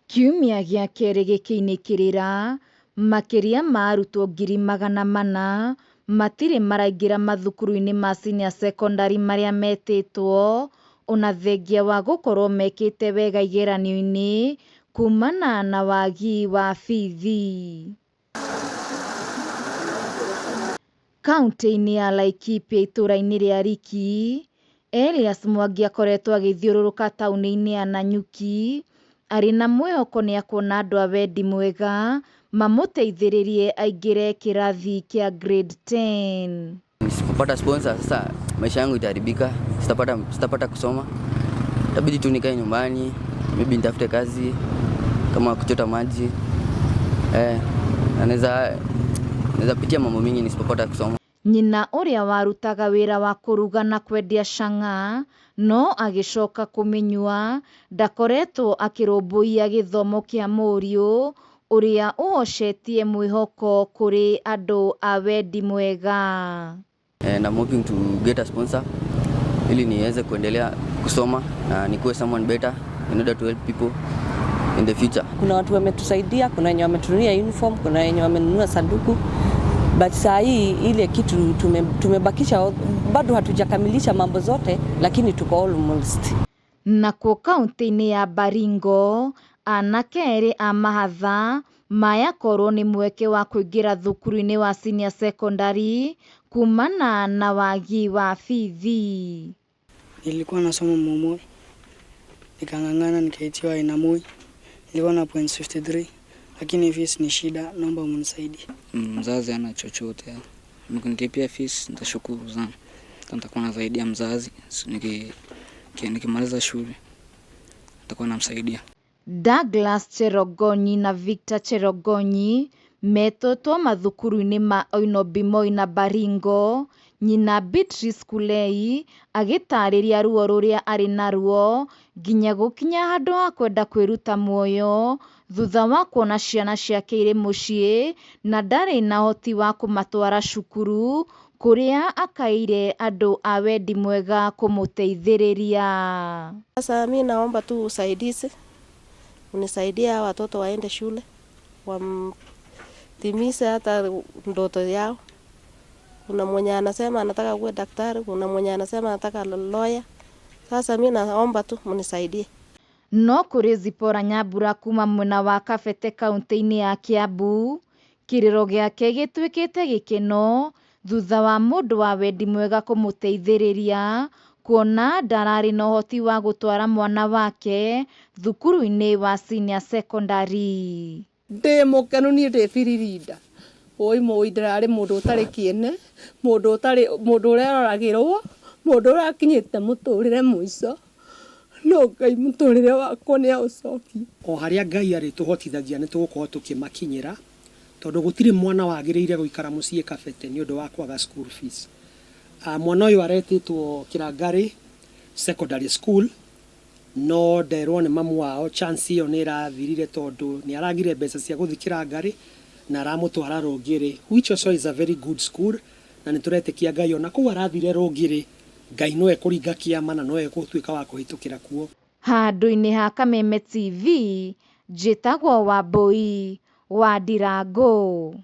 Kiumia gĩa kerĩ gĩkĩinĩkĩrĩra, makĩria ma arutwo 400,000 matirĩ maraingĩra mathukuru-inĩ ma senior secondary marĩa metĩtwo ona thengia wa gũkorwo mekĩte wega igeranio-inĩ kumana na wagi wa bithi. Kauntĩ-inĩ ya Laikipia itũũra-inĩ rĩa Riki, Elias Mwangi akoretwo agĩthiũrũrũka taũni-inĩ ya Nanyuki arĩ na mwĩhoko nĩ akuona andũ a wendi mwega mamũteithĩrĩrie aingĩre kĩrathi kĩa grade 10. Nisipopata sponsor sasa maisha yangu itaharibika, sitapata kusoma. Itabidi tu nikae nyumbani, maybe nitafute kazi kama kuchota maji. Naweza pitia mambo mingi nisipopata kusoma. Nyina ũrĩa warutaga wĩra wa kũruga na kwendia cang'a no agĩcoka kũmĩnyua ndakoretwo akĩrũmbũiya gĩthomo kĩa mũriũ ũrĩa ũhocetie mwĩhoko kũrĩ andũ a wendi mwega. And I'm hoping to get a sponsor ili niweze kuendelea kusoma na nikuwe someone better in order to help people in the future. Kuna watu wametusaidia, kuna wenye wametununia uniform, kuna wenye wamenunua sanduku. But saa hii ile kitu tumebakisha bado hatujakamilisha mambo zote, lakini tuko almost. Nakuo kaunti-inĩ ya Baringo, anake erĩ a mahatha mayakorwo nĩ mweke wa kũingĩra thukuru-inĩ wa senior secondary kumana na wagi wa bithi. Nilikuwa nasoma Momoi, nikang'ang'ana nikaitiwa Ainamoi, nilikuwa na points 53, lakini fees ni shida, naomba mnisaidie. Mzazi hana chochote, mkinilipia fees nitashukuru sana, nitakuwa nasaidia mzazi, nikimaliza shule nitakuwa namsaidia. Douglas Cherogonyi na Victor Cherogonyi metũtwo mathukuru-inĩ ma Oinobi Moi na Baringo, nyina Beatrice Kulei agĩtarĩria ruo rũrĩa arĩ naruo nginya gũkinya handũ ha kwenda kwĩruta muoyo thutha wa kuona ciana ciake irĩ mũciĩ na ndarĩ na ũhoti wa kũmatwara cukuru kũrĩa akaĩire andũ a wendi mwega kũmũteithĩrĩria. Sasa mi naomba tu usaidizi, unisaidie hawa watoto waende shule, watimize hata ndoto yao. Kuna mwenye anasema anataka kuwa daktari, kuna mwenye anasema anataka lawyer. Sasa mi naomba tu mnisaidie. No kũrĩ Zipporah Nyambura kuma mwena wa Kabete kaunti-inĩ ya Kiambu, kĩrĩro gĩake gĩtuĩkĩte gĩkeno thutha wa mũndũ wa wendi mwega kũmũteithĩrĩria kuona ndararĩ na ũhoti wa gũtwara mwana wake thukuru-inĩ wa senior secondary. Ndĩ mũkenu niĩ ndĩ biririnda oi mũi ndĩrarĩ mũndũ ũtarĩ kĩene, mũndũ ũtarĩ mũndũ ũreroragĩrwo, mũndũ ũrakinyĩte mũtũrĩre mũico, no Ngai mũtũrĩre wakwa nĩ aũcokia. O harĩa Ngai arĩtũhotithagia nĩ tũgũkorwo tũkĩmakinyĩra, tondũ gũtirĩ mwana wagĩrĩire gũikara mũciĩ Kabete nĩ ũndũ wa kwaga school fees. Mwana ũyũ aretĩtwo Kĩrangarĩ Secondary School, no nderwo nĩ mamu wao chance ĩyo nĩ ĩrathirire tondũ nĩ aragire mbeca cia gũthiĩ Kĩrangarĩ na aramũtwara Rũngĩrĩ, which also is a very good school, na nĩ tũretĩkia Ngai ona kũu arathire Rũngĩrĩ, Ngai no ekũringa kĩama na no egũtuĩka wa kũhĩtũkĩra kuo. Handũ-inĩ ha Kameme TV, njĩtagwo Wambui wa Ndirango.